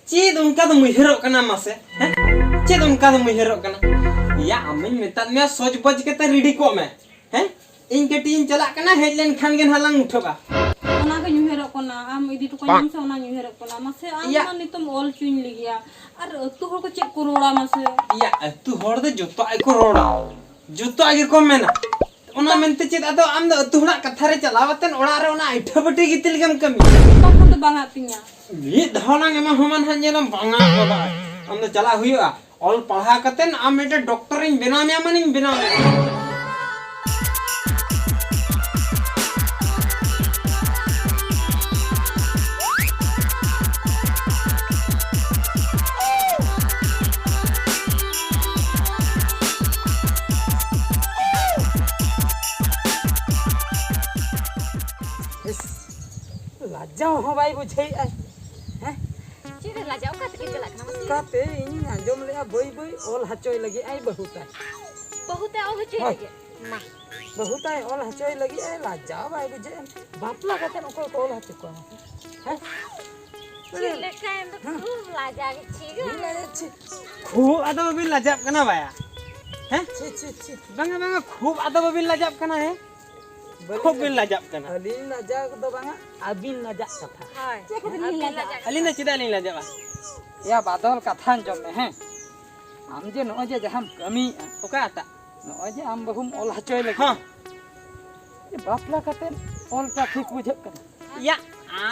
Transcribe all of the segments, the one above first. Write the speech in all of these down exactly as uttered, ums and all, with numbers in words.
ᱪᱮᱫ ᱚᱱᱠᱟ ᱫᱚᱢ ᱩᱭᱦᱟᱹᱨᱚᱜ ᱠᱟᱱᱟ ᱢᱟᱥᱮ? ᱦᱮᱸ? ᱪᱮᱫ ᱚᱱᱠᱟ ᱫᱚᱢ ᱩᱭᱦᱟᱹᱨᱚᱜ ᱠᱟᱱᱟ? ᱭᱟ, ᱟᱢᱤᱧ ᱢᱮᱛᱟᱫ ᱢᱮᱭᱟ ᱥᱚᱡᱽ ᱵᱚᱡᱽ ᱠᱟᱛᱮ ᱨᱮᱰᱤ ᱠᱚᱜ ᱢᱮ᱾ ᱦᱮᱸ? ᱤᱧ ᱠᱟᱹᱴᱤᱡ ᱤᱧ ᱪᱟᱞᱟᱜ ᱠᱟᱱᱟ, ᱦᱮᱡ ᱞᱮᱱ ᱠᱷᱟᱱ ᱜᱮ ᱱᱟᱦᱟᱜ ᱞᱟᱝ ᱩᱴᱷᱟᱹᱜᱼᱟ᱾ ᱚᱱᱟᱜᱤᱧ ᱩᱭᱦᱟᱹᱨᱚᱜ ᱠᱟᱱᱟ, ᱟᱢ ᱤᱫᱤ ᱦᱚᱴᱚ ᱠᱟᱹᱧ ᱥᱮ, ᱚᱱᱟᱧ ᱩᱭᱦᱟᱹᱨᱚᱜ ᱠᱟᱱᱟ᱾ ᱢᱟᱥᱮ, ᱟᱢ ᱭᱟ᱾ ᱢᱟ ᱱᱤᱛᱚᱜ ᱚᱞ ᱦᱚᱪᱚᱧ ᱞᱟᱹᱜᱤᱫ᱾ ᱟᱨ ᱟᱹᱛᱩ ᱦᱚᱲ ᱠᱚ ᱪᱮᱫ ᱠᱚ ᱨᱚᱲᱟ ᱢᱟᱥᱮ? ᱭᱟ, ᱟᱹᱛᱩ ᱦᱚᱲ ᱫᱚ ᱡᱚᱛᱚᱣᱟᱜ ᱜᱮᱠᱚ ᱨᱚᱲᱟ, ᱡᱚᱛᱚᱣᱟᱜ ᱜᱮᱠᱚ ᱢᱮᱱᱟ᱾ ᱚᱱᱟ ᱢᱮᱱᱛᱮ ᱪᱮᱫ ᱟᱫᱚ ᱟᱢ ᱫᱚ ᱟᱹᱛᱩ ᱦᱚᱲᱟᱜ ᱠᱟᱛᱷᱟ ᱨᱮ ᱪᱟᱞᱟᱣ ᱠᱟᱛᱮ ᱚᱲᱟᱜ ᱨᱮ ᱚᱱᱟ ᱟᱹᱭᱴᱷᱟᱹ ᱵᱟᱹᱴᱤ ᱜᱤᱛᱤᱞ ᱜᱮᱢ ᱠᱟᱹᱢᱤᱭᱟ? ᱵᱟᱠᱷᱟᱱ ᱫᱚ ᱵᱟᱝ ᱟᱜ ᱛᱤᱧᱟ᱾ ᱢᱤᱫ ᱫᱷᱟᱣ ᱞᱟᱝ ᱮᱢᱟ ᱦᱚᱢᱟᱱ ᱦᱟᱸᱜ ᱧᱮᱞᱟᱢ ᱵᱟᱝᱟ ᱵᱟᱵᱟ᱾ ᱟᱢ ᱫᱚ ᱪᱟᱞᱟᱜ ᱦᱩᱭᱩᱜᱼᱟ᱾ ᱚᱞ ᱯᱟᱲᱦᱟᱣ ᱠᱟᱛᱮ ᱟᱢ ᱢᱤᱫᱴᱮᱱ ᱰᱚᱠᱴᱚᱨᱤᱧ ᱵᱮᱱᱟᱣ ᱢᱮᱭᱟ, ᱢᱟᱱᱮᱧ ᱵᱮᱱᱟᱣ ᱢᱮᱭᱟ᱾ ᱤᱥ, ᱞᱟᱡᱟᱣ ᱦᱚᱸ ᱵᱟᱭ ᱵᱩᱡᱷᱟᱹᱣᱮᱫᱼᱟᱭ᱾ ᱦᱮᱸ? ᱪᱮᱫ ᱨᱮ ᱞᱟᱡᱟᱣ? ᱚᱠᱟ ᱥᱮᱫ ᱜᱮ ᱪᱟᱞᱟᱜ ᱠᱟᱱᱟ ᱢᱟᱥᱮ? ᱚᱠᱟᱛᱮ ᱤᱧᱤᱧ ᱟᱸᱡᱚᱢ ᱞᱮᱜᱼᱟ, ᱵᱟᱹᱭ ᱵᱟᱹᱭ ᱚᱞ ᱦᱚᱪᱚᱭ ᱞᱟᱹᱜᱤᱫ ᱟᱭ ᱵᱟᱹᱦᱩ ᱛᱟᱭ᱾ ᱵᱟᱹᱦᱩ ᱛᱟᱭ ᱚᱞ ᱦᱚᱪᱚᱭ ᱦᱳᱭ᱾ ᱞᱟᱹᱜᱤᱫ? ᱢᱟ᱾ ᱵᱟᱹᱦᱩ ᱛᱟᱭ ᱚᱞ ᱦᱚᱪᱚᱭ ᱞᱟᱹᱜᱤᱫ ᱟᱭ, ᱞᱟᱡᱟᱣ ᱵᱟᱭ ᱵᱩᱡᱷᱟᱹᱣᱮᱫᱼᱟ? ᱵᱟᱯᱞᱟ ᱠᱟᱛᱮ ᱚᱠᱚᱭ ᱠᱚ ᱚᱞ ᱦᱚᱪᱚ ᱠᱚᱣᱟ? ᱦᱮᱸ? ᱪᱮᱫ ᱞᱮᱠᱟ ᱮᱱ ᱫᱚ ᱦᱮᱸ᱾ ᱠᱷᱩᱵ ᱞᱟᱡᱟ ᱜᱮ ᱪᱮᱫ ᱜᱮ ᱤᱧ ᱵᱟᱝ᱾ ᱞᱟᱹᱭᱮᱫ ᱪᱮᱫ? ᱠᱷᱩᱵ ᱟᱫᱚ ᱵᱟᱹᱵᱤᱱ ᱞᱟᱡᱟᱜ ᱠᱟᱱᱟ ᱵᱟᱭᱟ? ᱦᱮᱸ? ᱪᱮᱫ, ᱪᱮᱫ, ᱪᱮᱫ? ᱵᱟᱝᱟ, ᱵᱟᱝᱟ, ᱠᱷᱩᱵ ᱟᱫᱚ ᱵᱟᱹᱵᱤᱱ ᱞᱟᱡᱟᱜ ᱠᱟᱱᱟ, ᱦᱮᱸ? ᱵᱟᱹᱞᱤᱧ ᱠᱷᱩᱵ ᱵᱤᱱ ᱞᱟᱡᱟᱜ ᱠᱟᱱᱟ᱾ ᱟᱹᱞᱤᱧ ᱞᱟᱡᱟᱣ ᱫᱚ ᱵᱟᱝᱟ, ᱟᱹᱵᱤᱱ ᱞᱟᱡᱟᱜ ᱠᱟᱛᱷᱟ᱾ ᱦᱳᱭ᱾ ᱪᱮᱫ ᱠᱷᱟᱹᱛᱤᱨ ᱞᱤᱧ ᱞᱟᱡᱟᱜᱼᱟ? ᱟᱹᱞᱤᱧ ᱫᱚ ᱪᱮᱫᱟᱜ ᱞᱤᱧ ᱞᱟᱡᱟᱜᱼᱟ? ᱮᱭᱟ ᱵᱟᱫᱚᱞ, ᱠᱟᱛᱷᱟ ᱟᱸᱡᱚᱢ ᱢᱮ, ᱦᱮᱸ? ᱟᱢ ᱡᱮ ᱱᱚᱜᱼᱚᱭ ᱡᱮ ᱡᱟᱦᱟᱸᱢ ᱠᱟᱹᱢᱤᱭᱮᱫᱼᱟ, ᱚᱠᱟᱴᱟᱜ? ᱱᱚᱜᱼᱚᱭ ᱡᱮ ᱟᱢ ᱵᱟᱹᱦᱩᱢ ᱚᱞ ᱦᱚᱪᱚᱭ ᱞᱟᱹᱜᱤᱫ᱾ ᱦᱚᱸ᱾ ᱡᱮ ᱵᱟᱯᱞᱟ ᱠᱟᱛᱮ ᱚᱞ ᱴᱟ ᱴᱷᱤᱠ ᱵᱩᱡᱷᱟᱹᱜ ᱠᱟᱱᱟ? ᱭᱟ,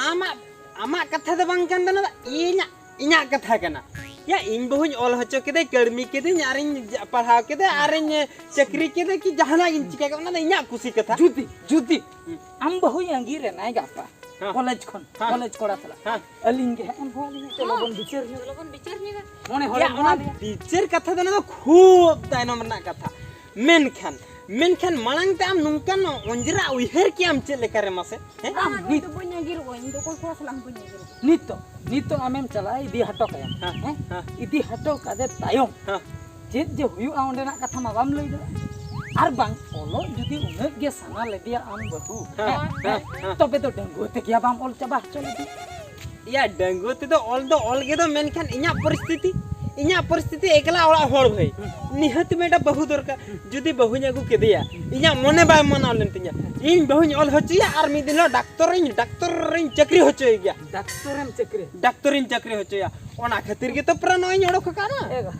ᱟᱢᱟᱜ, ᱟᱢᱟᱜ ᱠᱟᱛᱷᱟ ᱫᱚ ᱵᱟᱝ ᱠᱟᱱ ᱛᱟᱢᱟ, ᱤᱧᱟᱜ, ᱤᱧᱟᱜ ᱠᱟᱛᱷᱟ ᱠᱟᱱᱟ᱾ ᱭᱟ, ᱤᱧ ᱵᱟᱹᱦᱩᱧ ᱚᱞ ᱦᱚᱪᱚ ᱠᱮᱫᱮ, ᱠᱟᱹᱲᱢᱤ ᱠᱮᱫᱮᱧ, ᱟᱨᱤᱧ ᱯᱟᱲᱦᱟᱣ ᱠᱮᱫᱮ, ᱟᱨᱤᱧ ᱪᱟᱹᱠᱨᱤ ᱠᱮᱫᱮ, ᱠᱤ ᱡᱟᱦᱟᱱᱟᱜ ᱤᱧ ᱪᱤᱠᱟᱹ ᱠᱮᱫ, ᱚᱱᱟ ᱫᱚ ᱤᱧᱟᱜ ᱠᱩᱥᱤ ᱠᱟᱛᱷᱟ᱾ ᱡᱩᱫᱤ, ᱡᱩᱫᱤ ᱦᱩᱸ᱾ ᱟᱢ ᱵᱟᱹᱦᱩᱭ ᱟᱸᱜᱤᱨ ᱮᱱᱟᱭ ᱜᱟᱯᱟ, ᱦᱮᱸ᱾ ᱠᱚᱞᱮᱡᱽ ᱠᱷᱚᱱ, ᱦᱮᱸ᱾ ᱠᱚᱞᱮᱡᱽ ᱠᱚᱲᱟ ᱥᱟᱞᱟᱜ, ᱦᱮᱸ᱾ ᱟᱹᱞᱤᱧ ᱜᱮ ᱦᱟᱸᱜ ᱮᱢ ᱦᱚᱦᱚ ᱟᱞᱤᱧᱟ, ᱪᱚᱞᱚ ᱵᱚᱱ ᱵᱤᱪᱟᱹᱨ ᱧᱚᱜᱟ᱾ ᱪᱚᱞᱚ ᱵᱚᱱ ᱵᱤᱪᱟᱹᱨ ᱧᱚᱜᱟ᱾ ᱢᱚᱬᱮ ᱦᱚᱲ ᱭᱟ, ᱮᱢ ᱦᱚᱦᱚ ᱚᱱᱟ ᱟᱞᱮᱭᱟ᱾ ᱵᱤᱪᱟᱹᱨ ᱠᱟᱛᱷᱟ ᱫᱚ ᱚᱱᱟ ᱫᱚ ᱠᱷᱩᱵ ᱛᱟᱭᱱᱚᱢ ᱨᱮᱱᱟᱜ ᱠᱟᱛᱷᱟ᱾ ᱢᱮᱱᱠᱷᱟᱱ, ᱢᱮᱱᱠᱷᱟᱱ ᱢᱟᱲᱟᱝ ᱛᱮ ᱟᱢ ᱱᱚᱝᱠᱟᱱ ᱚᱸᱡᱽᱨᱟ ᱩᱭᱦᱟᱹᱨ ᱠᱮᱜ ᱟᱢ ᱪᱮᱫ ᱞᱮᱠᱟ ᱨᱮ ᱢᱟᱥᱮ? ᱦᱮᱸ? ᱵᱟᱝᱟ, ᱱᱩᱭ ᱫᱚ ᱵᱟᱹᱧ ᱟᱸᱜᱤᱨᱚᱜᱼᱟ, ᱤᱧ ᱫᱚ ᱚᱠᱚᱭ ᱠᱚᱲᱟ ᱥᱟᱞᱟᱜ ᱦᱚᱸ ᱵᱟᱹᱧ ᱟᱸᱜᱤᱨᱚᱜᱼᱟ᱾ ᱱᱤᱛᱚᱜ, ᱱᱤᱛᱚᱜ ᱟᱢᱮᱢ ᱪᱟᱞᱟᱜᱼᱟ, ᱤᱫᱤ ᱦᱚᱴᱚ ᱠᱟᱭᱟᱢ᱾ ᱦᱮᱸ, ᱦᱮᱸ? ᱦᱮᱸ᱾ ᱤᱫᱤ ᱦᱚᱴᱚ ᱠᱟᱫᱮ ᱛᱟᱭᱚᱢ, ᱦᱮᱸ᱾ ᱪᱮᱫ ᱡᱮ ᱦᱩᱭᱩᱜᱼᱟ ᱚᱸᱰᱮᱱᱟᱜ ᱠᱟᱛᱷᱟ ᱢᱟ ᱵᱟᱢ ᱞᱟᱹᱭ ᱫᱟᱲᱮᱭᱟᱜᱼᱟ᱾ ᱟᱨ ᱵᱟᱝ, ᱚᱞᱚᱜ ᱡᱩᱫᱤ ᱩᱱᱟᱹᱜ ᱜᱮ ᱥᱟᱱᱟ ᱞᱮᱫᱮᱭᱟ ᱟᱢ ᱵᱟᱹᱦᱩ, ᱦᱮᱸ, ᱦᱮᱸ? ᱦᱮᱸ, ᱦᱮᱸ᱾ ᱛᱚᱵᱮ ᱫᱚ ᱰᱟᱺᱜᱩᱣᱟᱹ ᱛᱮᱜᱮ ᱵᱟᱢ ᱚᱞ ᱪᱟᱵᱟ ᱦᱚᱪᱚ ᱞᱮᱫᱮ? ᱭᱟ, ᱰᱟᱺᱜᱩᱣᱟᱹ ᱛᱮᱫᱚ ᱚᱞ ᱫᱚ ᱚᱞ ᱜᱮ ᱫᱚ, ᱢᱮᱱᱠᱷᱟᱱ ᱤᱧᱟᱹᱜ ᱯᱚᱨᱤᱥᱛᱷᱤᱛᱤ, ᱤᱧᱟᱹᱜ ᱯᱚᱨᱤᱥᱛᱷᱤᱛᱤ ᱮᱠᱞᱟ ᱚᱲᱟᱜ ᱦᱚᱲ ᱵᱷᱟᱹᱭ᱾ ᱱᱤᱦᱟᱹᱛ ᱢᱤᱫᱴᱟᱝ ᱵᱟᱹᱦᱩ ᱫᱚᱨᱠᱟᱨ᱾ ᱡᱩᱫᱤ ᱵᱟᱹᱦᱩᱧ ᱟᱹᱜᱩ ᱠᱮᱫᱮᱭᱟ, ᱤᱧᱟᱹᱜ ᱢᱚᱱᱮ ᱵᱟᱭ ᱢᱟᱱᱟᱣ ᱞᱮᱱ ᱛᱤᱧᱟ, ᱤᱧ ᱵᱟᱹᱦᱩᱧ ᱚᱞ ᱦᱚᱪᱚᱭᱟ ᱟᱨ ᱢᱤᱫ ᱫᱤᱱ ᱦᱤᱞᱳᱜ ᱰᱟᱠᱛᱚᱨᱤᱧ, ᱰᱟᱠᱛᱚᱨᱤᱧ ᱪᱟᱹᱠᱨᱤ ᱦᱚᱪᱚᱭᱮ ᱜᱮᱭᱟ᱾ ᱰᱟᱠᱛᱚᱨᱮᱢ ᱪᱟᱹᱠᱨᱤ? ᱰᱟᱠᱛᱚᱨᱤᱧ ᱪᱟᱹᱠᱨᱤ ᱦᱚᱪᱚᱭᱟ᱾ ᱚᱱᱟ ᱠᱷᱟᱹᱛᱤᱨ ᱜᱮᱛᱚ ᱯᱨᱟᱭ ᱱᱚᱜᱼᱚᱭ ᱤᱧ ᱚᱰᱚᱠ ᱟᱠᱟᱫᱼᱟ᱾ ᱮ ᱵᱟ᱾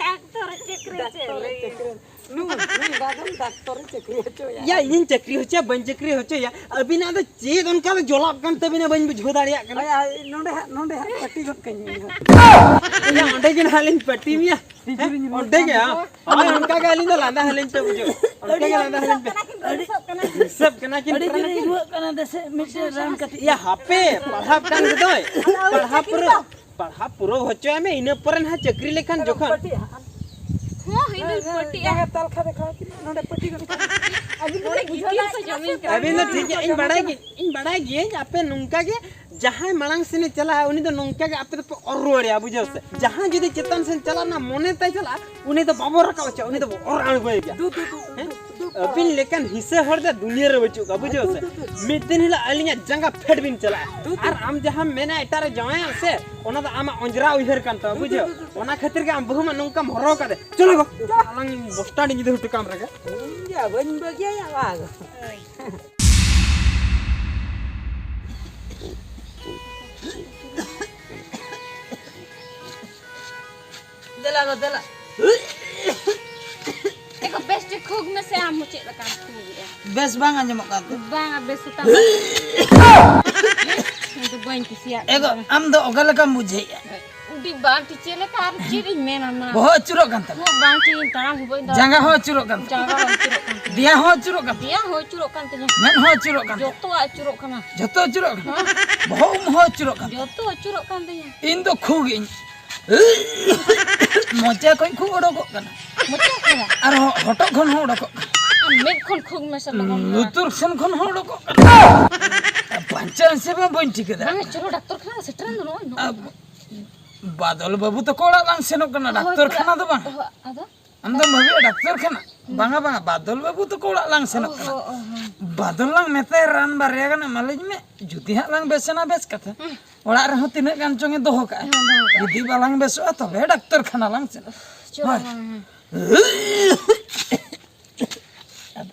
ᱰᱟᱠᱛᱚᱨ ᱪᱟᱹᱠᱨᱤ ᱪᱮᱫ ᱰᱟᱠᱛᱚᱨ ᱞᱟᱹᱜᱤᱫ? ᱪᱟᱹᱠᱨᱤ᱾ ᱱᱩᱭ, ᱱᱩᱭ ᱫᱟᱫᱟᱢ ᱰᱟᱠᱛᱚᱨ ᱪᱟᱹᱠᱨᱤ ᱦᱚᱪᱚᱭᱟ᱾ ᱭᱟ, ᱤᱧ ᱪᱟᱹᱠᱨᱤ ᱦᱚᱪᱚᱭᱟ, ᱵᱟᱹᱧ ᱪᱟᱹᱠᱨᱤ ᱦᱚᱪᱚᱭᱟ, ᱟᱹᱵᱤᱱᱟᱜ ᱫᱚ ᱪᱮᱫ ᱚᱱᱠᱟ ᱫᱚ ᱡᱚᱞᱟᱜ ᱠᱟᱱ ᱛᱟᱹᱵᱤᱱᱟ, ᱵᱟᱹᱧ ᱵᱩᱡᱷᱟᱹᱣ ᱫᱟᱲᱮᱭᱟᱜ ᱠᱟᱱᱟ᱾ ᱦᱳᱭ, ᱦᱳᱭ, ᱱᱚᱰᱮ ᱦᱟᱸᱜ, ᱱᱚᱰᱮ ᱦᱟᱸᱜ ᱯᱟᱹᱴᱤ ᱜᱚᱫ ᱠᱟᱹᱧ ᱢᱮ ᱦᱟᱸᱜ᱾ ᱭᱟ, ᱚᱸᱰᱮ ᱜᱮ ᱱᱟᱦᱟᱜ ᱞᱤᱧ ᱯᱟᱹᱴᱤ ᱢᱮᱭᱟ᱾ ᱦᱮᱸ, ᱚᱸᱰᱮ ᱜᱮ, ᱦᱳᱭ, ᱚᱱᱠᱟ ᱜᱮ ᱟᱹᱞᱤᱧ ᱫᱚ ᱞᱟᱸᱫᱟ ᱦᱟᱹᱞᱤᱧ ᱯᱮ ᱵᱩᱡᱷᱟᱹᱣ᱾ ᱚᱱᱠᱟ ᱜᱮ ᱞᱟᱸᱫᱟ ᱦᱟᱹᱞᱤᱧ ᱯᱮ᱾ ᱦᱤᱥᱟᱹᱵ ᱠᱟᱱᱟ ᱠᱤᱱ ᱟᱹᱰᱤ ᱡᱳᱨᱤᱧ ᱨᱩᱣᱟᱹᱜ ᱠᱟᱱᱟ, ᱫᱮᱥᱮ ᱢᱤᱫᱴᱮᱱ ᱨᱟᱱ ᱠᱟᱹᱴᱤᱡ᱾ ᱭᱟ, ᱦᱟᱯᱮ, ᱯᱟᱲᱦᱟᱣ ᱠᱟᱱ ᱜᱮᱫᱚᱭ᱾ ᱯᱟᱲᱦᱟᱣ ᱯᱩᱨᱟᱹᱣ᱾ ᱯᱟᱲᱦᱟᱣ ᱯᱩᱨᱟᱹᱣ ᱦᱚᱪᱚᱭ ᱢᱮ, ᱤᱱᱟᱹ ᱯᱚᱨᱮ ᱱᱟᱦᱟᱜ ᱪᱟᱹᱠᱨᱤ ᱞᱮᱠᱷᱟᱱ ᱡᱚᱠᱷᱚᱱ᱾ ᱯᱟᱹᱴᱤ ᱦᱟᱸᱜ᱾ ᱦᱚᱸ, ᱤᱧ ᱫᱚᱧ ᱯᱟᱹᱴᱤᱜᱼᱟ᱾ ᱡᱟᱸᱜᱟ ᱛᱟᱞ ᱠᱷᱟᱱ ᱫᱮᱠᱷᱟᱣ ᱠᱤᱱ, ᱱᱚᱰᱮ ᱯᱟᱹᱴᱤ ᱜᱚᱫ ᱠᱟᱜ᱾ ᱟᱹᱵᱤᱱ ᱫᱚ ᱵᱤᱱ ᱵᱩᱡᱷᱟᱹᱣ ᱜᱤᱛᱤᱞ ᱫᱟᱲᱮᱭᱟᱜ ᱥᱮ ᱠᱟᱱᱟ ᱡᱚᱢᱤᱱ ᱥᱮ? ᱠᱟᱱᱟ? ᱟᱹᱵᱤᱱ ᱫᱚ ᱴᱷᱤᱠ ᱜᱮᱭᱟ, ᱤᱧ ᱵᱟᱲᱟᱭ ᱜᱮ, ᱤᱧ ᱵᱟᱲᱟᱭ ᱜᱤᱭᱟᱹᱧ ᱟᱯᱮ ᱱᱚᱝᱠᱟ ᱜᱮ, ᱡᱟᱦᱟᱸᱭ ᱢᱟᱲᱟᱝ ᱥᱮᱱᱮ ᱪᱟᱞᱟᱜᱼᱟ, ᱩᱱᱤ ᱫᱚ ᱱᱚᱝᱠᱟ ᱜᱮ ᱟᱯᱮ ᱫᱚᱯᱮ ᱚᱨ ᱨᱩᱣᱟᱹᱲᱮᱭᱟ, ᱵᱩᱡᱷᱟᱹᱣ ᱥᱮ? ᱡᱟᱦᱟᱸᱭ ᱡᱩᱫᱤ ᱪᱮᱛᱟᱱ ᱥᱮᱱ ᱪᱟᱞᱟᱜ ᱨᱮᱱᱟᱜ ᱢᱚᱱᱮ ᱛᱟᱭ ᱪᱟᱞᱟᱜᱼᱟ, ᱩᱱᱤ ᱫᱚ ᱵᱟᱵᱚ ᱨᱟᱠᱟᱵ ᱦᱚᱪᱚᱜᱼᱟ, ᱩᱱᱤ ᱫᱚᱵᱚ ᱚᱨ ᱟᱬᱜᱚᱭᱮ ᱜᱮᱭᱟ᱾ ᱫᱩ, ᱫᱩ, ᱫᱩ, ᱦᱮᱸ? ᱫᱩ, ᱫᱩ, ᱟᱹᱵᱤᱱ ᱞᱮᱠᱟᱱ ᱦᱤᱥᱟᱹ ᱦᱚᱲ ᱫᱚ ᱫᱩᱱᱤᱭᱟᱹ ᱨᱮ ᱵᱟᱹᱪᱩᱜ ᱠᱚᱣᱟ, ᱵᱩᱡᱷᱟᱹᱣ ᱥᱮ? ᱫᱩ, ᱫᱩ, ᱫᱩ᱾ ᱢᱤᱫ ᱫᱤᱱ ᱦᱤᱞᱳᱜ ᱟᱹᱞᱤᱧᱟᱜ ᱡᱟᱸᱜᱟ ᱯᱷᱮᱰ ᱵᱤᱱ ᱪᱟᱞᱟᱜᱼᱟ᱾ ᱫᱩ, ᱫᱩ᱾ ᱟᱨ ᱟᱢ ᱡᱟᱦᱟᱸᱢ ᱢᱮᱱᱟ ᱮᱴᱟᱜ ᱨᱮ ᱡᱟᱶᱟᱭᱚᱜ ᱥᱮ, ᱚᱱᱟ ᱫᱚ ᱟᱢᱟᱜ ᱚᱸᱡᱽᱨᱟ ᱩᱭᱦᱟᱹᱨ ᱠᱟᱱ ᱛᱟᱢᱟ, ᱫᱩ, ᱫᱩ, ᱵᱩᱡᱷᱟᱹᱣ? ᱫᱩ, ᱫᱩ, ᱫᱩ᱾ ᱚᱱᱟ ᱠᱷᱟᱹᱛᱤᱨ ᱜᱮ ᱟᱢ ᱵᱟᱹᱦᱩ ᱢᱟ ᱱᱚᱝᱠᱟᱢ ᱦᱚᱨᱦᱚ ᱠᱟᱫᱮ᱾ ᱪᱚᱞᱚ ᱜᱚ, ᱪᱚᱞᱚ, ᱟᱞᱟᱝ ᱵᱚᱥᱴᱟᱱ ᱤᱧ ᱤᱫᱤ ᱦᱚᱴᱚ ᱠᱟᱢ ᱨᱮᱜᱮ᱾ ᱤᱧ ᱜᱮ ᱵᱟᱹᱧ ᱵᱟᱹᱜᱤᱭᱟ ᱵᱟᱝ᱾ ᱫᱮᱞᱟ ᱜᱚ, ᱫᱮᱞᱟ᱾ ᱮᱜᱳ ᱵᱮᱥ ᱴᱷᱤᱠ ᱠᱷᱩᱜ ᱢᱮᱥᱮ, ᱟᱢ ᱦᱚᱸ ᱪᱮᱫ ᱞᱮᱠᱟᱢ ᱠᱷᱩᱜᱮᱜᱼᱟ? ᱵᱮᱥ ᱵᱟᱝ ᱟᱸᱡᱚᱢᱚᱜ ᱠᱟᱱ ᱛᱮ? ᱵᱟᱝᱟ, ᱵᱮᱥ ᱥᱩᱛᱟᱢ᱾ ᱤᱧ ᱫᱚ ᱵᱟᱹᱧ ᱠᱩᱥᱤᱭᱟᱜ ᱮᱜᱳ, ᱠᱟᱱᱟ᱾ ᱟᱢ ᱫᱚ ᱚᱠᱟ ᱞᱮᱠᱟᱢ ᱵᱩᱡᱷᱟᱹᱣᱮᱫᱼᱟ? ᱩᱰᱤ ᱵᱟᱝ ᱴᱷᱤᱠ ᱪᱮᱫ ᱞᱮᱠᱟ ᱟᱨ ᱪᱮᱫ ᱤᱧ ᱢᱮᱱᱟ ᱢᱟ? ᱵᱚᱦᱚᱜ ᱟᱹᱪᱩᱨᱚᱜ ᱠᱟᱱ ᱛᱟᱢᱟ? ᱵᱚᱦᱚᱜ ᱵᱟᱝ ᱴᱷᱤᱠ, ᱤᱧ ᱛᱟᱲᱟᱢ ᱦᱚᱸ ᱵᱟᱹᱧ ᱫᱟᱲᱮᱭᱟᱜ ᱡᱟᱸᱜᱟ ᱦᱚᱸ ᱟᱹᱪᱩᱨᱚᱜ ᱠᱟᱱ ᱛᱟᱢᱟ? ᱡᱟᱸᱜᱟ ᱦᱚᱸ ᱟᱹᱪᱩᱨᱚᱜ ᱠᱟᱱ ᱛᱤᱧᱟ᱾ ᱫᱮᱭᱟ ᱦᱚᱸ ᱟᱹᱪᱩᱨᱚᱜ ᱠᱟᱱ ᱛᱟᱢᱟ? ᱫᱮᱭᱟ ᱦᱚᱸ ᱟᱹᱪᱩᱨᱚᱜ ᱠᱟᱱ ᱛᱤᱧᱟ᱾ ᱢᱮᱫ ᱦᱚᱸ ᱟᱹᱪᱩᱨᱚᱜ ᱠᱟᱱ ᱛᱟᱢᱟ? ᱡᱚᱛᱚᱣᱟᱜ ᱟᱹᱪᱩᱨᱚᱜ ᱠᱟᱱᱟ᱾ ᱦᱮᱸ? ᱡᱚᱛᱚ ᱟᱹᱪᱩᱨᱚᱜ ᱠᱟᱱᱟ? ᱦᱮᱸ᱾ ᱵᱚᱦᱚᱜ ᱩᱢ ᱦᱚᱸ ᱟᱹᱪᱩᱨᱚᱜ ᱠᱟᱱ ᱛᱟᱢᱟ? ᱡᱚᱛᱚ ᱟᱹᱪᱩᱨᱚᱜ ᱠᱟᱱ ᱛᱤᱧᱟ᱾ ᱤᱧ ᱫᱚ ᱠᱷᱩᱜ ᱤᱧ ᱢᱚᱪᱟ ᱠᱷᱚᱱ ᱠᱷᱩᱜ ᱚᱰᱚᱠᱚᱜ ᱠᱟᱱᱟ᱾ ᱢᱚᱪᱟ ᱠᱷᱚᱱᱟᱜ? ᱟᱨ ᱦᱚ-, ᱦᱚᱴᱚᱜ ᱠᱷᱚᱱ ᱦᱚᱸ ᱚᱰᱚᱠᱚᱜ ᱠᱟᱱᱟ᱾ ᱟᱨ ᱢᱮᱫ ᱠᱷᱚᱱ ᱠᱷᱩᱜ ᱢᱮᱥᱟ ᱞᱚᱜᱚᱱ ᱫᱷᱟᱨᱟ᱾ ᱞᱩᱛᱩᱨ ᱥᱮᱱ ᱠᱷᱚᱱ ᱦᱚᱸ ᱚᱰᱚᱠᱚᱜ ᱠᱟᱱᱟ᱾ ᱵᱟᱧᱪᱟᱣ ᱥᱮ ᱵᱟᱝ ᱵᱟᱹᱧ ᱴᱷᱤᱠᱟᱹ ᱫᱟᱲᱮᱭᱟᱜ ᱵᱟᱝ, ᱠᱟᱱᱟ᱾ ᱪᱚᱞᱚ ᱰᱟᱠᱛᱚᱨ ᱠᱷᱟᱱᱟ ᱥᱮᱴᱮᱨ ᱫᱚ ᱱᱚᱜᱼᱚᱭ, ᱱᱚᱜᱼᱚᱭ᱾ ᱟᱵ-, ᱵᱟᱫᱚᱞ ᱵᱟᱹᱵᱩ ᱛᱟᱠᱚ ᱚᱲᱟᱜ ᱞᱟᱝ ᱥᱮᱱᱚᱜ ᱠᱟᱱᱟ, ᱦᱳᱭ, ᱰᱟᱠᱛᱚᱨ ᱠᱷᱟᱱᱟ ᱫᱚ ᱵᱟᱝ᱾ ᱦᱳᱭ, ᱟᱫᱚ? ᱟᱢ ᱫᱚᱢ ᱵᱷᱟᱹᱵᱤᱭᱟ ᱰᱟᱠᱛᱚᱨ ᱠᱷᱟᱱᱟ? ᱵᱟᱝᱟ, ᱵᱟᱝᱟ, ᱵᱟᱫᱚᱞ ᱵᱟᱹᱵᱩ ᱛᱟᱠᱚ ᱚᱲᱟᱜ ᱞᱟᱝ ᱥᱮᱱᱚᱜ ᱠᱟᱱᱟ᱾ ᱚ, ᱚ᱾ ᱵᱟᱫᱚᱞ ᱞᱟᱝ ᱢᱮᱛᱟᱭᱟ, ᱨᱟᱱ ᱵᱟᱨᱭᱟ ᱜᱟᱱ ᱮᱢᱟᱞᱤᱧ ᱢᱮ, ᱡᱩᱫᱤ ᱦᱟᱸᱜ ᱞᱟᱝ ᱵᱮᱥᱮᱱᱟ, ᱵᱮᱥ ᱠᱟᱛᱷᱟ᱾ ᱦᱩᱸ᱾ ᱚᱲᱟᱜ ᱨᱮᱦᱚᱸ ᱛᱤᱱᱟᱹᱜ ᱜᱟᱱ ᱪᱚᱝ ᱮ ᱫᱚᱦᱚ ᱠᱟᱜᱼᱟ᱾ ᱦᱮᱸ, ᱫᱚᱦᱚ ᱠᱟᱜᱼᱟ᱾ ᱡᱩᱫᱤ ᱵᱟᱞᱟᱝ ᱵᱮᱥᱚᱜᱼᱟ, ᱛᱚᱵᱮ ᱰᱟᱠᱛᱚᱨ ᱠᱷᱟᱱᱟ ᱞᱟᱝ ᱥᱮᱱᱚᱜᱼᱟ᱾ ᱪᱚᱞᱚ, ᱦᱳᱭ᱾ ᱦᱮᱸ, ᱦᱮᱸ᱾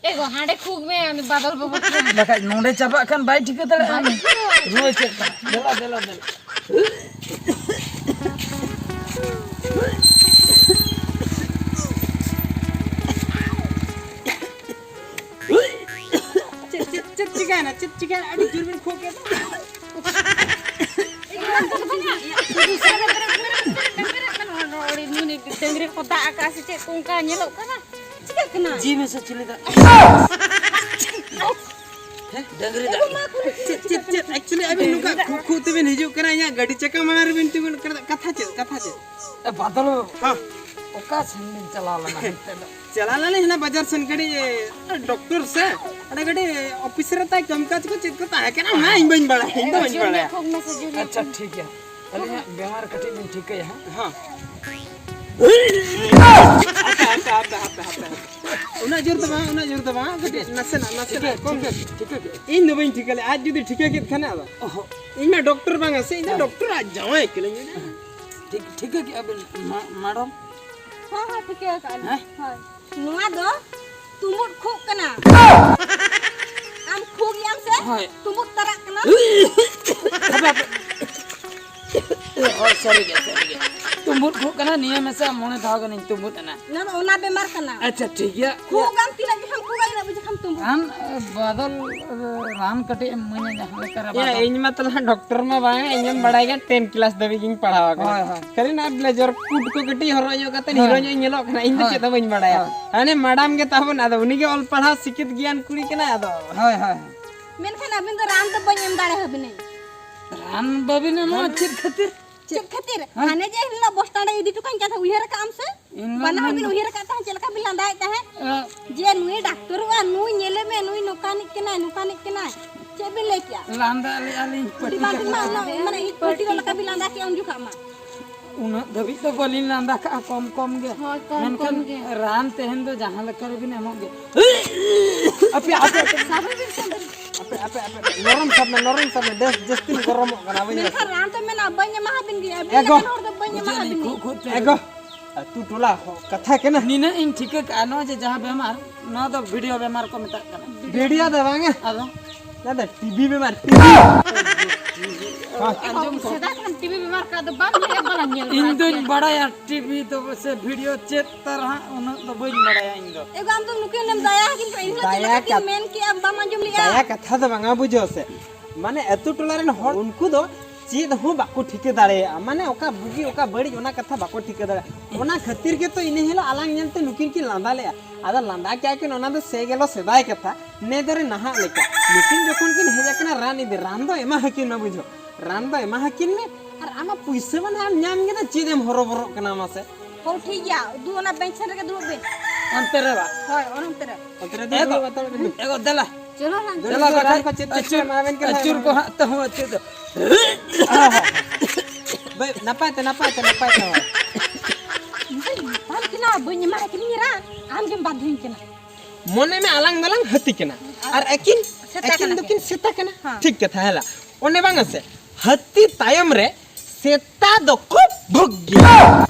ᱮ ᱜᱚ, ᱦᱟᱸᱰᱮ ᱠᱷᱩᱜ ᱢᱮ, ᱩᱱᱤ ᱵᱟᱫᱚᱞ ᱵᱟᱹᱵᱩ ᱴᱷᱮᱱ᱾ ᱵᱟᱠᱷᱟᱡ ᱱᱚᱸᱰᱮ ᱪᱟᱵᱟᱜ ᱠᱷᱟᱱ ᱵᱟᱭ ᱴᱷᱤᱠᱟᱹ ᱫᱟᱲᱮᱭᱟᱜᱼᱟ᱾ ᱵᱟᱭ ᱴᱷᱤᱠᱟᱹ᱾ ᱨᱩᱣᱟᱹ ᱪᱮᱫ ᱠᱟᱱᱟ? ᱫᱮᱞᱟ, ᱫᱮᱞᱟ, ᱫᱮᱞᱟ᱾ ᱪᱮᱫ, ᱪᱮᱫ, ᱪᱮᱫ ᱪᱤᱠᱟᱹᱭᱮᱱᱟ? ᱪᱮᱫ ᱪᱤᱠᱟᱹᱭᱮᱱᱟ? ᱟᱹᱰᱤ ᱡᱳᱨ ᱵᱤᱱ ᱠᱷᱩᱜ ᱠᱮᱫ ᱫᱚ᱾ ᱰᱟᱹᱝᱨᱤ ᱠᱚ ᱫᱟᱜ ᱟᱠᱟᱫᱼᱟ ᱥᱮ ᱪᱮᱫ ᱠᱚ ᱚᱱᱠᱟ ᱧᱮᱞᱚᱜ ᱠᱟᱱᱟ? ᱪᱤᱠᱟᱹᱜ ᱠᱟᱱᱟ? ᱡᱤ ᱢᱮᱥᱟ ᱪᱤᱞᱤ ᱫᱟᱜ? ᱦᱮᱸ, ᱰᱟᱹᱝᱨᱤ ᱫᱟᱜ᱾ ᱮ ᱵᱟᱵᱟ, ᱠᱩᱞᱤ ᱪᱮᱫ, ᱪᱮᱫ, ᱪᱮᱫ? Actually, ᱟᱹᱵᱤᱱ ᱱᱚᱝᱠᱟ ᱠᱷᱩᱜ ᱠᱷᱩᱜ ᱛᱮᱵᱤᱱ ᱦᱤᱡᱩᱜ ᱠᱟᱱᱟ, ᱤᱧᱟᱹᱜ ᱜᱟᱹᱰᱤ ᱪᱟᱠᱟ ᱢᱟᱲᱟᱝ ᱨᱮᱵᱤᱱ ᱛᱤᱸᱜᱩᱱ ᱠᱟᱱᱟ᱾ ᱠᱟᱛᱷᱟ ᱪᱮᱫ? ᱠᱟᱛᱷᱟ ᱪᱮᱫ? ᱮ, ᱵᱟᱫᱚᱞ ᱵᱟᱹᱵᱩ᱾ ᱦᱮᱸ᱾ ᱚᱠᱟ ᱥᱮᱱ ᱵᱤᱱ ᱪᱟᱞᱟᱣ ᱞᱮᱱᱟ ᱦᱟᱱᱛᱮ ᱫᱚ? ᱪᱟᱞᱟᱣ ᱞᱮᱱᱟᱞᱤᱧ ᱦᱟᱱᱟ ᱵᱟᱡᱟᱨ ᱥᱮᱱ ᱠᱟᱹᱴᱤᱡ, ᱮ, ᱰᱚᱠᱴᱚᱨ ᱥᱮ᱾ ᱚᱸᱰᱮ ᱠᱟᱹᱴᱤᱡ ᱚᱯᱷᱤᱥ ᱨᱮ ᱛᱟᱭ ᱠᱟᱹᱢᱤ ᱠᱟᱡᱽ ᱠᱚ ᱪᱮᱫ ᱠᱚ ᱛᱟᱦᱮᱸ ᱠᱟᱱᱟ, ᱚᱱᱟ ᱤᱧ ᱵᱟᱹᱧ ᱵᱟᱲᱟᱭᱟ, ᱤᱧ ᱫᱚ ᱵᱟᱹᱧ ᱡᱳᱨ ᱧᱚᱜ ᱵᱟᱲᱟᱭᱟ᱾ ᱠᱷᱩᱜ ᱢᱮᱥᱮ, ᱡᱳᱨ ᱧᱚᱜ ᱟᱪᱪᱷᱟ, ᱠᱷᱩᱜ᱾ ᱴᱷᱤᱠ ᱜᱮᱭᱟ᱾ ᱟᱹᱞᱤᱧᱟᱜ ᱵᱮᱢᱟᱨ ᱠᱟᱹᱴᱤᱡ ᱞᱤᱧ ᱴᱷᱤᱠᱟᱹᱭᱟ ᱦᱟᱸᱜ᱾ ᱦᱮᱸ᱾ ᱦᱟᱯᱮ, ᱦᱟᱯᱮ, ᱦᱟᱯᱮ, ᱦᱟᱯᱮ, ᱦᱟᱯᱮ᱾ ᱩᱱᱟᱹᱜ ᱡᱳᱨ ᱫᱚ ᱵᱟᱝ, ᱩᱱᱟᱹᱜ ᱡᱳᱨ ᱫᱚ ᱵᱟᱝ, ᱠᱟᱹᱴᱤᱡ ᱱᱟᱥᱮᱱᱟᱜ, ᱱᱟᱥᱮᱱᱟᱜ ᱴᱷᱤᱠᱟᱹ, ᱠᱚᱢ᱾ ᱴᱷᱤᱠᱟᱹ, ᱴᱷᱤᱠᱟᱹ ᱠᱮᱫ᱾ ᱤᱧ ᱫᱚ ᱵᱟᱹᱧ ᱴᱷᱤᱠᱟᱹ ᱞᱮᱫᱼᱟ, ᱟᱡ ᱡᱩᱫᱤ ᱴᱷᱤᱠᱟᱹ ᱠᱮᱫ ᱠᱷᱟᱱ ᱟᱫᱚ᱾ ᱚᱦᱚ᱾ ᱤᱧ ᱢᱟ ᱰᱚᱠᱴᱚᱨ ᱵᱟᱝᱟ ᱥᱮ, ᱤᱧ ᱫᱚ ᱦᱮᱸ᱾ ᱰᱚᱠᱴᱚᱨ ᱟᱡ ᱡᱟᱶᱟᱭ ᱠᱟᱹᱱᱟᱹᱧ᱾ ᱴᱷᱤᱠ, ᱴᱷᱤᱠᱟᱹ ᱠᱮᱫᱼᱟ ᱵᱤᱱ, ᱢᱟ-, ᱢᱮᱰᱟᱢ? ᱦᱳᱭ, ᱦᱳᱭ, ᱴᱷᱤᱠᱟᱹ ᱟᱠᱟᱫᱼᱟ ᱞᱤᱧ᱾ ᱦᱮᱸ? ᱦᱳᱭ᱾ ᱱᱚᱣᱟ ᱫᱚ ᱛᱩᱢᱩᱫ ᱠᱷᱩᱜ ᱠᱟᱱᱟ᱾ ᱟᱢ ᱠᱷᱩᱜ ᱮᱫ ᱟᱢ ᱥᱮ? ᱦᱳᱭ᱾ ᱛᱩᱢᱩᱫ ᱛᱟᱨᱟᱜ ᱠᱟᱱᱟ᱾ ᱦᱟᱯᱮ, ᱦᱟᱯᱮ᱾ ᱦᱳᱭ, ᱥᱟᱹᱨᱤ ᱜᱮ, ᱥᱟᱹᱨᱤ ᱜᱮ᱾ ᱛᱩᱢᱵᱩᱫ ᱠᱷᱩᱜ ᱠᱟᱱᱟ, ᱱᱤᱭᱟᱹ ᱢᱮᱥᱟ ᱢᱚᱬᱮ ᱫᱷᱟᱣ ᱜᱟᱱᱤᱧ ᱛᱩᱢᱵᱩᱫ ᱮᱱᱟ᱾ ᱚᱱᱟ ᱫᱚ ᱚᱱᱟ ᱵᱮᱢᱟᱨ ᱠᱟᱱᱟ᱾ ᱟᱪᱪᱷᱟ, ᱴᱷᱤᱠ ᱜᱮᱭᱟ᱾ ᱠᱷᱩᱜ ᱟᱢ ᱛᱤᱱᱟᱹᱜ ᱡᱚᱠᱷᱚᱱ ᱠᱷᱩᱜᱟ, ᱤᱱᱟᱹᱜ ᱡᱚᱠᱷᱚᱱ ᱛᱩᱢᱵᱩᱫ᱾ ᱟᱢ, ᱮ, ᱵᱟᱫᱚᱞ, ᱮ, ᱨᱟᱱ ᱠᱟᱹᱴᱤᱡ ᱮᱢ ᱤᱢᱟᱹᱧᱟ, ᱡᱟᱦᱟᱸ ᱞᱮᱠᱟ ᱨᱮ ᱭᱟ, ᱵᱟᱫᱚᱞ᱾ ᱤᱧ ᱢᱟ ᱛᱟᱞᱟ ᱰᱚᱠᱴᱚᱨ ᱢᱟ ᱵᱟᱝ, ᱤᱧ ᱮᱢ ᱵᱟᱲᱟᱭ ᱜᱮ, ten class ᱫᱷᱟᱹᱵᱤᱡ ᱤᱧ ᱯᱟᱲᱦᱟᱣ ᱟᱠᱟᱱᱟ᱾ ᱦᱳᱭ, ᱦᱳᱭ᱾ ᱠᱷᱟᱹᱞᱤ ᱱᱟ ᱵᱞᱮᱡᱟᱨ ᱠᱩᱴ ᱠᱚ ᱠᱟᱹᱴᱤᱡ ᱦᱚᱨᱚᱜ ᱧᱚᱜ ᱠᱟᱛᱮ ᱦᱳᱭ᱾ ᱦᱤᱨᱳ ᱧᱚᱜ ᱤᱧ ᱧᱮᱞᱚᱜ ᱠᱟᱱᱟ, ᱤᱧ ᱫᱚ ᱦᱳᱭ᱾ ᱪᱮᱫ ᱦᱚᱸ ᱵᱟᱹᱧ ᱵᱟᱲᱟᱭᱟ᱾ ᱦᱳᱭ᱾ ᱦᱟᱱᱮ ᱢᱮᱰᱟᱢ ᱜᱮ ᱛᱟᱵᱚᱱ, ᱟᱫᱚ ᱩᱱᱤ ᱜᱮ ᱚᱞ ᱯᱟᱲᱦᱟᱣ ᱥᱤᱠᱷᱤᱛ ᱜᱮᱭᱟᱱ ᱠᱩᱲᱤ ᱠᱟᱱᱟᱭ, ᱟᱫᱚ᱾ ᱦᱳᱭ, ᱦᱳᱭ, ᱦᱳᱭ᱾ ᱢᱮᱱᱠᱷᱟᱱ ᱟᱹᱵᱤᱱ ᱫᱚ ᱨᱟᱱ ᱫᱚ ᱵᱟᱹᱧ ᱮᱢ ᱫᱟᱲᱮ ᱟᱹᱵᱤᱱᱟᱹᱧ᱾ ᱨᱟᱱ ᱵᱟᱹᱵᱤᱱ ᱮᱢᱚᱜᱼᱟ, ᱦᱮᱸ? ᱪᱮᱫ ᱠᱷᱟᱹᱛᱤᱨ? ᱪᱮᱫ ᱠᱷᱟᱹᱛᱤᱨ? ᱦᱮᱸ? ᱦᱟᱱᱮ ᱡᱮ ᱦᱤᱞᱳᱜ ᱵᱚᱥ ᱴᱟᱸᱰᱮ ᱤᱫᱤ ᱦᱚᱴᱚ ᱠᱟᱜ ᱤᱧ ᱠᱟᱛᱷᱟ ᱩᱭᱦᱟᱹᱨ ᱟᱠᱟᱫ ᱟᱢ ᱥᱮ? ᱤᱧ ᱢᱟ ᱵᱟᱱᱟ ᱦᱚᱲ ᱢᱮᱱ- ᱵᱤᱱ ᱩᱭᱦᱟᱹᱨ ᱟᱠᱟᱫ ᱛᱟᱦᱮᱸᱫ, ᱪᱮᱫ ᱞᱮᱠᱟ ᱵᱤᱱ ᱞᱟᱸᱫᱟᱭᱮᱫ ᱛᱟᱦᱮᱸᱫ? ᱮ, ᱡᱮ ᱱᱩᱭ ᱰᱟᱠᱛᱚᱨᱚᱜᱼᱟ, ᱱᱩᱭ ᱧᱮᱞᱮ ᱢᱮ, ᱱᱩᱭ ᱱᱚᱝᱠᱟᱱᱤᱡ ᱠᱟᱱᱟᱭ, ᱱᱚᱝᱠᱟᱱᱤᱡ ᱠᱟᱱᱟᱭ᱾ ᱪᱮᱫ ᱵᱤᱱ ᱞᱟᱹᱭ ᱠᱮᱜᱼᱟ? ᱞᱟᱸᱫᱟ ᱞᱮᱜᱼᱟ ᱞᱤᱧ ᱟᱹᱰᱤ ᱵᱟᱝ ᱵᱤᱱ ᱢᱟ, ᱯᱟᱹᱴᱤ ᱢᱟᱱᱮ, ᱤᱧ ᱯᱟᱹᱴᱤ ᱫᱚ ᱞᱮᱠᱟ ᱵᱤᱱ ᱞᱟᱸᱫᱟ ᱠᱮᱜᱼᱟ ᱩᱱ ᱡᱚᱠᱷᱟᱜ ᱢᱟ᱾ ᱩᱱᱟᱹᱜ ᱫᱷᱟᱹᱵᱤᱡ ᱫᱚ ᱵᱟᱹᱞᱤᱧ ᱞᱟᱸᱫᱟ ᱠᱟᱜᱼᱟ, ᱠᱚᱢ ᱠᱚᱢ ᱜᱮ᱾ ᱦᱳᱭ, ᱠᱚᱢ ᱢᱮᱱᱠᱷᱟᱱ ᱠᱚᱢ ᱜᱮ᱾ ᱨᱟᱱ ᱛᱟᱦᱮᱱ ᱫᱚ ᱡᱟᱦᱟᱸ ᱞᱮᱠᱟ ᱨᱮᱵᱤᱱ ᱮᱢᱚᱜ ᱜᱮ᱾ ᱟᱯᱮ, ᱟᱯᱮ, ᱥᱟᱵᱮ ᱵᱤᱱ ᱥᱮ᱾ ᱟᱯᱮ, ᱟᱯᱮ, ᱟᱯᱮ, ᱱᱚᱨᱚᱢ ᱥᱟᱵ ᱢᱮ, ᱱᱚᱨᱚᱢ ᱥᱟᱵ ᱢᱮ, ᱵᱮᱥ ᱡᱟᱹᱥᱛᱤᱢ ᱜᱚᱨᱚᱢᱚᱜ ᱠᱟᱱᱟ, ᱵᱩᱡᱷᱟᱹᱣ ᱥᱮ? ᱢᱮᱱᱠᱷᱟᱱ ᱨᱟᱱ ᱛᱚ ᱢᱮᱱᱟᱜᱼᱟ, ᱵᱟᱹᱧ ᱮᱢᱟ ᱦᱟᱵᱤᱱ ᱜᱮᱭᱟ, ᱟᱹᱵᱤᱱ ᱮᱜᱳ᱾ ᱞᱮᱠᱟᱱ ᱦᱚᱲ ᱫᱚ ᱵᱟᱹᱧ ᱮᱢᱟ ᱵᱩᱡᱷᱟᱹᱣ ᱦᱟᱵᱤᱱ ᱞᱤᱧ, ᱜᱮᱭᱟ᱾ ᱠᱷᱩᱜ, ᱠᱷᱩᱜ ᱛᱮ᱾ ᱮᱜᱳ, ᱟᱹᱛᱩ ᱴᱚᱞᱟ ᱦᱚ-, ᱠᱟᱛᱷᱟ ᱠᱟᱱᱟ᱾ ᱱᱤᱱᱟᱹᱜ ᱤᱧ ᱴᱷᱤᱠᱟᱹ ᱠᱟᱜᱼᱟ, ᱱᱚᱣᱟ ᱡᱮ ᱡᱟᱦᱟᱸ ᱵᱮᱢᱟᱨ, ᱱᱚᱣᱟ ᱫᱚ ᱵᱷᱤᱰᱤᱭᱳ ᱵᱮᱢᱟᱨ ᱠᱚ ᱢᱮᱛᱟᱜ ᱠᱟᱱᱟ᱾ ᱵᱷᱤᱰᱤᱭᱳ ᱫᱚ ᱵᱟᱝᱟ᱾ ᱟᱫᱚ? ᱱᱚᱣᱟ ᱫᱚ ᱴᱤᱵᱷᱤ ᱵᱮᱢᱟᱨ, ᱴᱤᱵᱷᱤ᱾ ᱦᱳᱭ᱾ ᱟᱸᱡᱚᱢ ᱠᱚ᱾ ᱥᱮᱫᱟᱭ ᱠᱷᱚᱱ ᱴᱤᱵᱷᱤ ᱵᱮᱢᱟᱨ ᱠᱟᱜ ᱫᱚ ᱵᱟᱢ ᱞᱟᱹᱭᱟ, ᱵᱟᱞᱟᱝ ᱧᱮᱞ ᱤᱧ ᱵᱟᱲᱟ ᱫᱚᱧ ᱠᱮᱭᱟ᱾ ᱵᱟᱲᱟᱭᱟ ᱴᱤᱵᱷᱤ ᱫᱚ ᱥᱮ ᱵᱷᱤᱰᱤᱭᱳ ᱪᱮᱫ ᱛᱟᱨ ᱦᱟᱸᱜ ᱩᱱᱟᱹᱜ ᱫᱚ ᱵᱟᱹᱧ ᱵᱟᱲᱟᱭᱟ ᱤᱧ ᱫᱚ᱾ ᱮ ᱜᱚ, ᱟᱢ ᱫᱚ ᱱᱩᱠᱤᱱ ᱮᱢ ᱫᱟᱭᱟ ᱟᱹᱠᱤᱱ ᱠᱟᱱᱟ, ᱤᱧ ᱦᱚᱸ ᱪᱮᱫ ᱫᱟᱭᱟ ᱞᱮᱠᱟ ᱠᱤᱱ ᱠᱟᱛ-, ᱢᱮᱱ ᱠᱮᱜᱼᱟ ᱵᱟᱢ ᱟᱸᱡᱚᱢ ᱞᱮᱜᱼᱟ? ᱫᱟᱭᱟ ᱠᱟᱛᱷᱟ ᱫᱚ ᱵᱟᱝᱟ, ᱵᱩᱡᱷᱟᱹᱣ ᱥᱮ᱾ ᱢᱟᱱᱮ ᱟᱹᱛᱩ ᱴᱚᱞᱟ ᱨᱮᱱ ᱦᱚᱲ ᱩᱱᱠᱩ ᱫᱚ ᱪᱮᱫ ᱦᱚᱸ ᱵᱟᱠᱚ ᱴᱷᱤᱠᱟᱹ ᱫᱟᱲᱮᱭᱟᱜᱼᱟ, ᱢᱟᱱᱮ ᱚᱠᱟ ᱵᱩᱜᱤ ᱚᱠᱟ ᱵᱟᱹᱲᱤᱡ ᱚᱱᱟ ᱠᱟᱛᱷᱟ ᱵᱟᱠᱚ ᱴᱷᱤᱠᱟᱹ ᱫᱟᱲᱮᱭᱟᱜᱼᱟ᱾ ᱚᱱᱟ ᱠᱷᱟᱹᱛᱤᱨ ᱜᱮᱛᱚ ᱤᱱᱟᱹ ᱦᱤᱞᱳᱜ ᱟᱞᱟᱝ ᱧᱮᱞᱛᱮ ᱱᱩᱠᱤᱱ ᱠᱤᱱ ᱞᱟᱸᱫᱟ ᱞᱮᱜᱼᱟ᱾ ᱟᱫᱚ ᱞᱟᱸᱫᱟ ᱠᱮᱜᱼᱟ ᱠᱤᱱ, ᱚᱱᱟ ᱫᱚ ᱥᱮ ᱜᱮᱞᱚ ᱥᱮᱫᱟᱭ ᱠᱟᱛᱷᱟ, ᱱᱮ ᱫᱚᱨᱮ ᱱᱟᱦᱟᱜ ᱞᱮᱠᱟ᱾ ᱱᱩᱠᱤᱱ ᱡᱚᱠᱷᱚᱱ ᱠᱤᱱ ᱦᱮᱡ ᱟᱠᱟᱱᱟ ᱨᱟᱱ ᱤᱫᱤ, ᱨᱟᱱ ᱫᱚ ᱮᱢᱟ ᱦᱟᱹᱠᱤᱱ ᱢᱟ, ᱵᱩᱡᱷᱟᱹᱣ, ᱨᱟᱱ ᱫᱚ ᱮᱢᱟ ᱦᱟᱹᱠᱤᱱ ᱢᱮ᱾ ᱟᱨ ᱟᱢᱟᱜ ᱯᱩᱭᱥᱟᱹ ᱢᱟ ᱱᱟᱦᱟᱜ ᱮᱢ ᱧᱟᱢ ᱠᱮᱫᱟ, ᱪᱮᱫ ᱮᱢ ᱦᱚᱨᱚᱵᱚᱨᱚᱜ ᱠᱟᱱᱟ ᱢᱟᱥᱮ? ᱦᱚᱸ, ᱴᱷᱤᱠ ᱜᱮᱭᱟ, ᱩᱫᱩᱜ ᱚᱱᱟ ᱵᱮᱧᱪ ᱥᱮᱱ ᱨᱮᱜᱮ ᱫᱩᱲᱩᱵ ᱵᱮᱱ᱾ ᱚᱱᱛᱮ ᱨᱮ ᱵᱟ᱾ ᱦᱳᱭ, ᱚᱱ ᱚᱱᱛᱮ ᱨᱮ᱾ ᱚᱱᱛᱮ ᱨᱮ ᱮ ᱫᱩᱲᱩᱵ ᱜᱚ-, ᱦᱟᱛᱟᱲ ᱵᱮᱱ᱾ ᱮ ᱜᱚ, ᱫᱮᱞᱟ᱾ ᱪᱚᱞᱚ ᱱᱟ᱾ ᱫᱮᱞᱟ ᱫᱮᱞᱟ ᱵᱟᱠᱷᱟᱱ ᱵᱟᱠᱷᱟᱱ ᱠᱚ ᱪᱮᱫ ᱛᱮ ᱟᱹᱪᱩᱨ, ᱮᱢᱟᱵᱮᱱ ᱠᱟᱱᱟ᱾ ᱟᱹᱪᱩᱨ ᱠᱚ ᱦᱟᱸᱜ ᱛᱟᱦᱚᱸ ᱟᱹᱪᱩᱨ ᱫᱚ᱾ ᱵᱟᱭ, ᱱᱟᱯᱟᱭ ᱛᱮ, ᱱᱟᱯᱟᱭ ᱛᱮ, ᱱᱟᱯᱟᱭ ᱛᱮ᱾ ᱵᱟᱹᱧ ᱮᱢᱟᱢ ᱠᱟᱱᱟ, ᱵᱟᱹᱧ ᱮᱢᱟᱭ ᱠᱟᱱᱟ ᱨᱟᱱ, ᱟᱢ ᱜᱮᱢ ᱵᱟᱫᱷᱟᱧ ᱠᱟᱱᱟ᱾ ᱢᱚᱱᱮ ᱢᱮ ᱟᱞᱟᱝ ᱫᱚᱞᱟᱝ ᱦᱟᱹᱛᱤ ᱠᱟᱱᱟ, ᱟᱨ ᱟᱹᱠᱤᱱ, ᱥᱮᱛᱟ ᱟᱹᱠᱤᱱ ᱠᱟᱱᱟ ᱫᱚᱠᱤᱱ ᱠᱤᱱ᱾ ᱥᱮᱛᱟ ᱠᱟᱱᱟ᱾ ᱦᱮᱸ᱾ ᱴᱷᱤᱠ ᱠᱟᱛᱷᱟ ᱦᱮᱞᱟ᱾ ᱚᱱᱮ ᱵᱟᱝᱟ ᱥᱮ, ᱦᱟᱹᱛᱤ ᱛᱟᱭᱚᱢ ᱨᱮ ᱥᱮᱛᱟ ᱫᱚᱠᱚ ᱵᱷᱩᱜᱽ ᱜᱮᱭᱟ᱾